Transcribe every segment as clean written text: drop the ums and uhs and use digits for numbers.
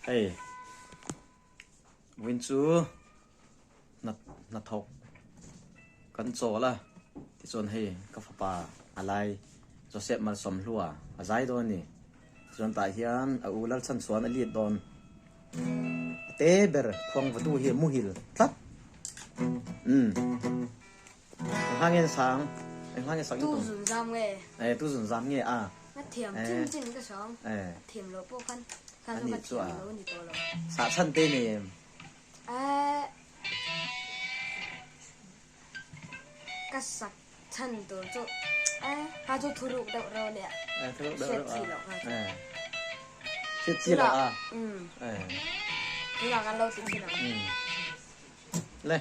Hei vawiin chu hnathawk kan chawl a tichuan hei ka fapa a lai Joseph Malsawmhlua a zai dawn a ni tichuan tah hian a u Lalchhanchhuan a lit dawn a te ber khuang vatu hi a muhil tlat umm Enghangen sang enghangen sang Tu zun zam nge? Eh tu zun zam nge a. A thiam chin chin ka sang. Eh. A thiam lo pawh khan khan chu ka thiam lo ni tawh lo. Sah chhan te nei em? Eh ka sak chhan tur chu eh kha chu thuruk deuh reuh ania. Eh thuruk deuh reuh a. Hriat chi loh kha chu. Eh. Hriat chi loh a. Um. Eh. Tunah kan lo ti thin ang. Um. Le.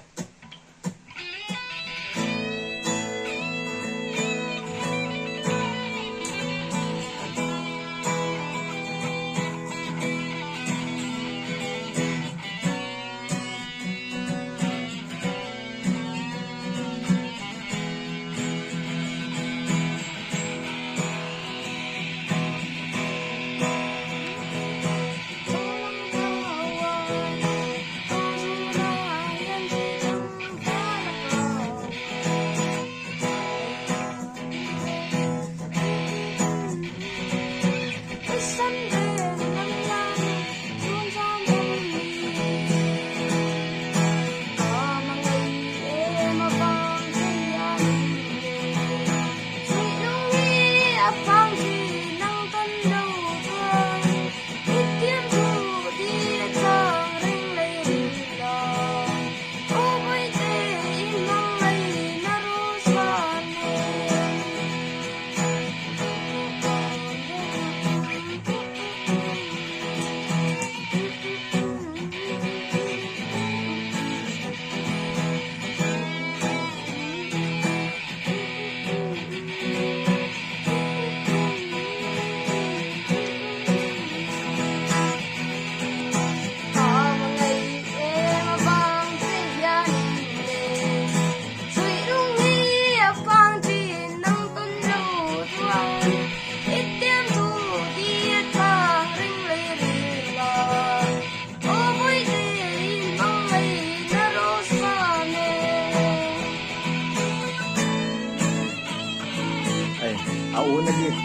A un a lit.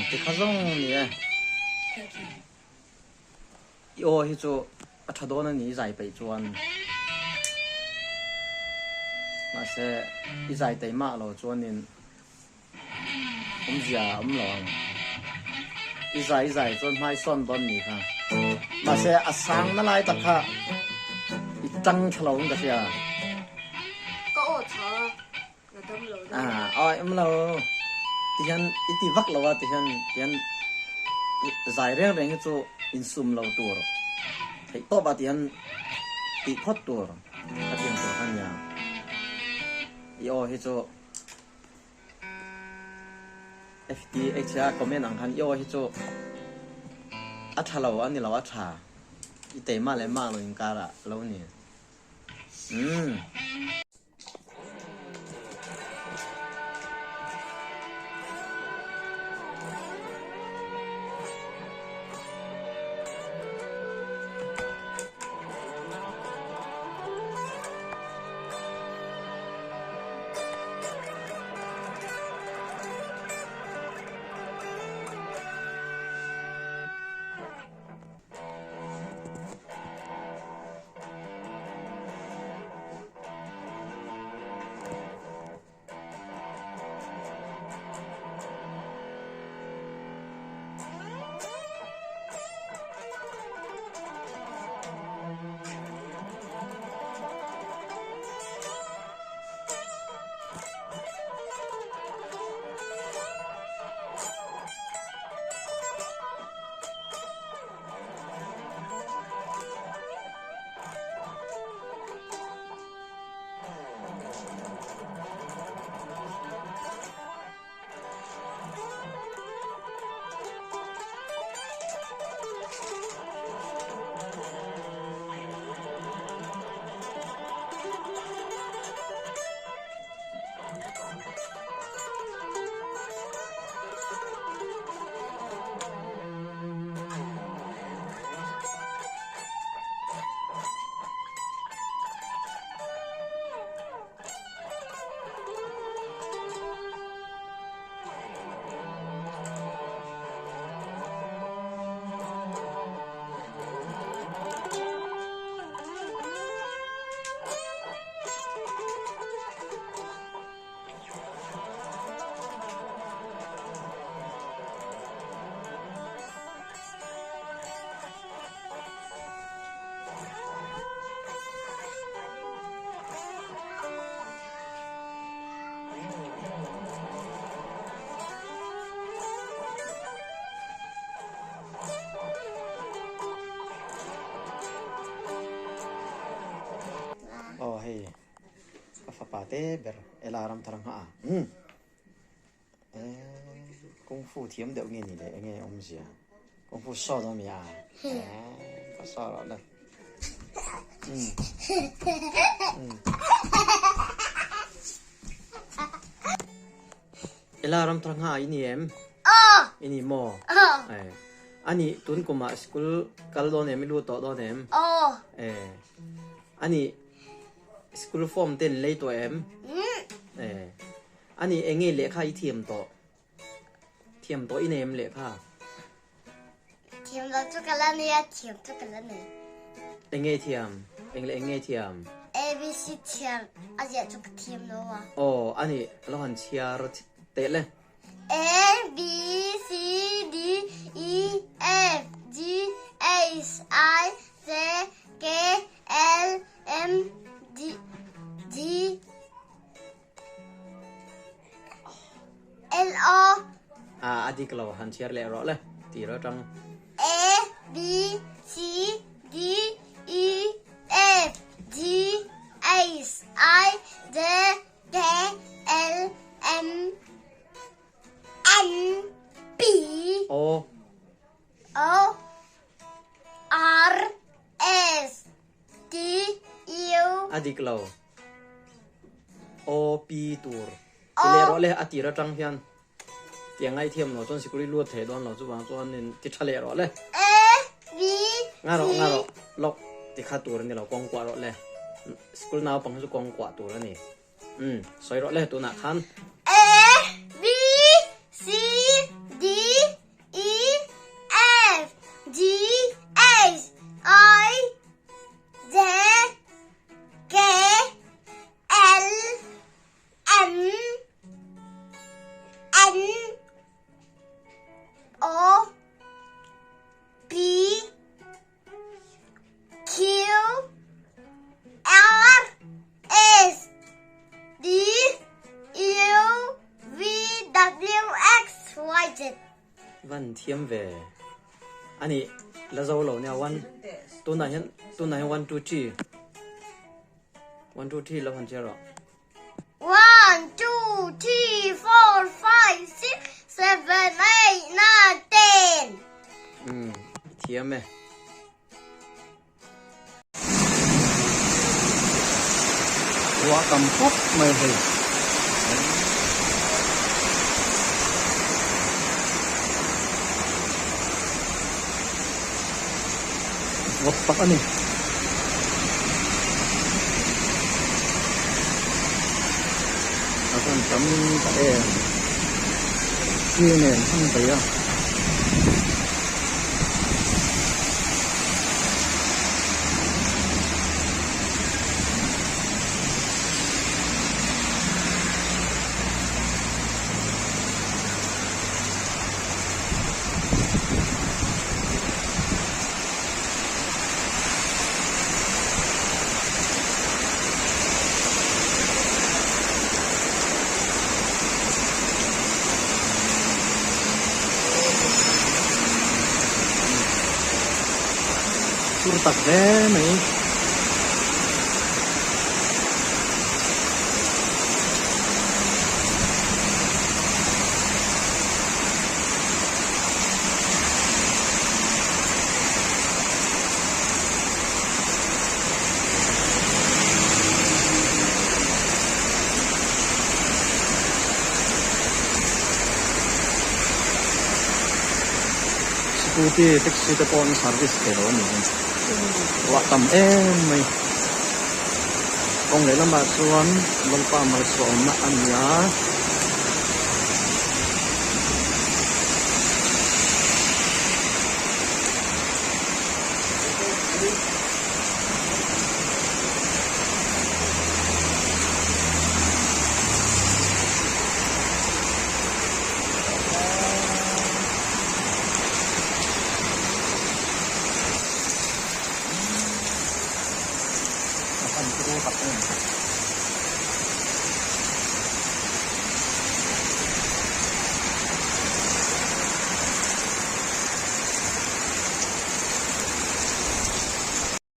Ti kha zawng ni e. I aw hi chu a tha dawn a ni i zai peih chuan. Mahse i zai teimah lo chuanin Awmzia a awm lo ang. I zai i zai chuan hmai sawn dawn ni kha. Mahse a sang na lai tak kha i tang thla lo in ka hria. Ka aw tha ka dam lo deuh. Ah, aw em lo. Ti hian i ti vak lo a ti hian ti hian zai reng reng hi chu insum lo tur. Theih tawp ah ti hian tih phawt tur. Ka tiang tur kha nia. I aw hi chu FTH a comment ang khan i aw hi chu a tha lo a ni lo a tha i teimah leh mah lo inkar ah lo ni. Umm. Ka fapa te ber Ela Ramthar a nghah a. Umm. Kung fu thiam deuh nge ni le enge awmzia kung fu saw dawn mi a ka saw rawh le Ela ramthar ngha i ni em i ni maw ani tun kumah school kal dawn em i lut tawh dawn em ani school form te an lei tawh em A ni, eng nge lehkha i thiam tawh? Thiam tawh i nei em lehkha? Thiam loh chu ka la nei a, thiam chu ka la nei. Eng nge i thiam? Eng leh eng nge i thiam? ABC thiam, a ziah chu ka thiam lo a. Aw, a ni, ka lo han chhiar teh le. A, B, C, D, E, F, G, H, I, J, K, L, M, D, G, L O. A a dik lo han chhiar leh rawh le tih rawh atang. A B C D E F G H I J K L M N P O O R S T U A dik lo. Aw pi tur ti leh rawh le a tir atang hian tiang ngai thiam lo chuan sikuri lut thei dawn lo chuvang chuanin ti tha leh rawh le. Nga rawh nga rawh lawk ti kha tur a ni lo kawng kuah rawh le sikul naupang hi chu kawng kuah tur a ni umm sawi rawh le tunah khan. A B C D E F G H I J K L M N O P Q R S T U V W X Y Z. Van thiam ve. Ani la zo lo nia one tunah hian tunah hian one two three one two three lo han chhiar rawh. One two three four five six seven eight nine ten. Umm i thiam e. Ruah tam khawp mai hei. Vawt tak a ni. A van tam ta em. Thil nen hmang thei a. Sur tak hle mai. Scooty taxi te pawh an service thei lo a ni hi ruah tam em mai kawng lehlamah chuan Lalpa malsawmna a ni a. A han turu tak em.